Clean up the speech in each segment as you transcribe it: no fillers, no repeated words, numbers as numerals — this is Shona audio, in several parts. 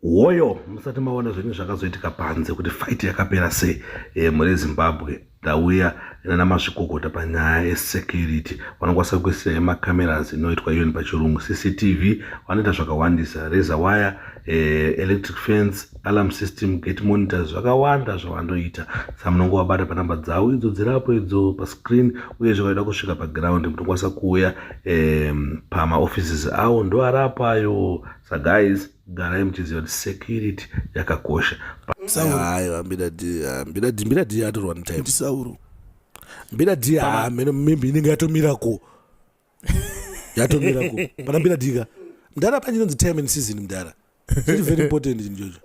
Hoyo musati maona zvenyu zvakazoitika panze kuti fight yakapera sei e, mhuri yeZimbabwe ndauya nana mazvikokota panyaya yesecurity vanokwanisa kuisira yemacameras inoitwa even pachirungu CCTV vanoita zvakawandisa razor wire eh, electric fence alarm system gate monitors zvakawanda zvavanoita sa munongovabata panhamba dzavo idzo dzirapo idzo pascreen uye zvakaida kusvika paground munokwanisa kuuya eh, pamaoffices avo ndoarapo ayo sa guys garai muchiziva kuti security yakakosha. Aiwa Mbida D, ah, Mbida D, Mbida D atorwa netime. Ndisauro. Mbida D ah, mene maybe inenge yatomira ko. Yatomira ko. Pana Mbida D ka. Mdara pane chinonzi time and season mdara. Chiri very important chinhu ichocho.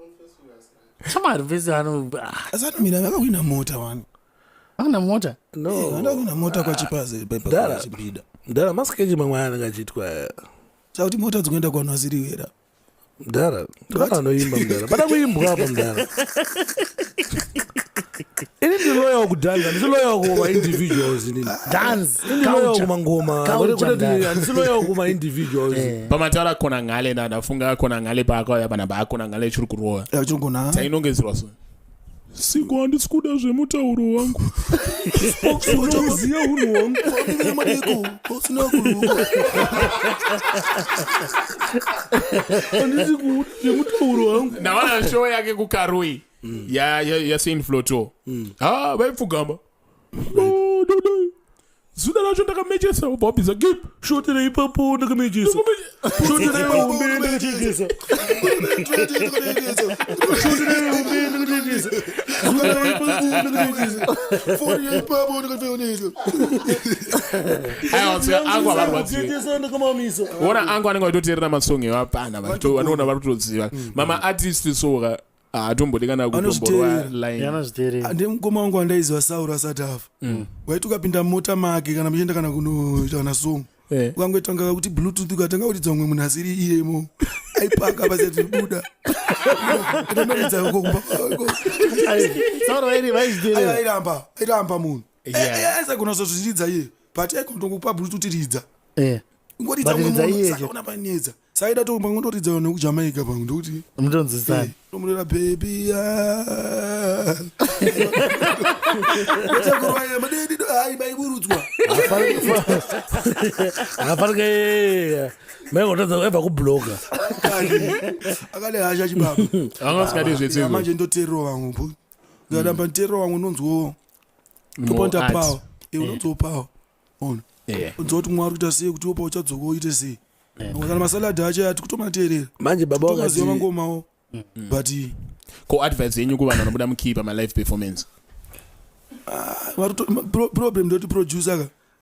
Shamwari vese ano ah, Asi anomira vakahwina mota wani. Akuna mota. No. Vakahwina mota kwachipaze Mdara. pachibida. Mdara maskechi mamwe aya anenge achiitwa. Chakuti mota dzikuenda kuvanhu vasiri wera. Mdara, mdara anoimba mdara. Pada kuimbwa apa mdara. Ini ndi loyal kudhanza, ndisi loyal kuma individuals inini. Dance. Ini ndi loyal kuma ngoma. Culture, mdara. Ndisi loyal kuma individuals. Pamataura khona ngale ndafunga khona ngale paakauya panapa akhona ngale chiri kurova. Chiri Tainongedzerwa so. Siku handisi kuda zvemutauro wangu. Unoziva hunhu hwangu. Madeko, usina kuruka. Handisi kuda zvemutauro wangu. Ndaona show yake kuKaroi ya ya ya Saint Floto. Ah, vaipfugama. Oh, dodoi. Zuda racho ndakamechesa ubva wabvisa gip. Shotera ipapo ndakamechesa. Shotera ihombe ndakachekesa. Shotera ihombe ndakachekesa. Zuda ipapo ndakachekesa. Foni ipapo ndakachekesa. Aiwa, saka angu avarwadziwe. Kuchekesa ndakamamisa. Ona angu anenge achitoteerera masong evapana vanoona vari kutoziva. Mama artist soka haatombodi kana kutomborwa Anozviteerera. line. Yanozviteerera. Ande mukoma wangu andaiziva Sauro asati afa. Waiti ukapinda mota make kana muchienda kana kunoita kana song. Ukangotanga kuti bluetooth ukatanga kuridza umwe munhu asiri iyemo. Aipaka pasati buda. Ndonoridza uko kumba kwako. Sauro vairi vaizviteerera. Airamba, airamba munhu. Aisagona kuzozviridza iye. But aigondokupa bluetooth ridza. Ngoridza But umwe ridza munhu iye saka una panetsa. Saka ida to pangotoridza vanhu vekuJamaica pangu ndokuti Mutonzwisana. Ndomurera baby ah. Chakurwaya madedi hai maiburudzwa. Hafanike maingotadza ebva kubloka. Akale hasha chibaba. Anga usingadi zvetse Ya, manje ndoteerera vamwe mbo. Ndikadamba nditeerera vamwe unonzwo toponda More art. power. Eh unonzwo power. Ona. Unonzwa kuti Mwari kuita sei kuti wopa uchadzoka uite sei. Kana masalad acho ati kutomateerera. Manje baba wakati Tomaziva mangomawo. But Ko advice yenyu kuvanhu vanobuda mukipa ma live performance? Problem ndoti producer ka.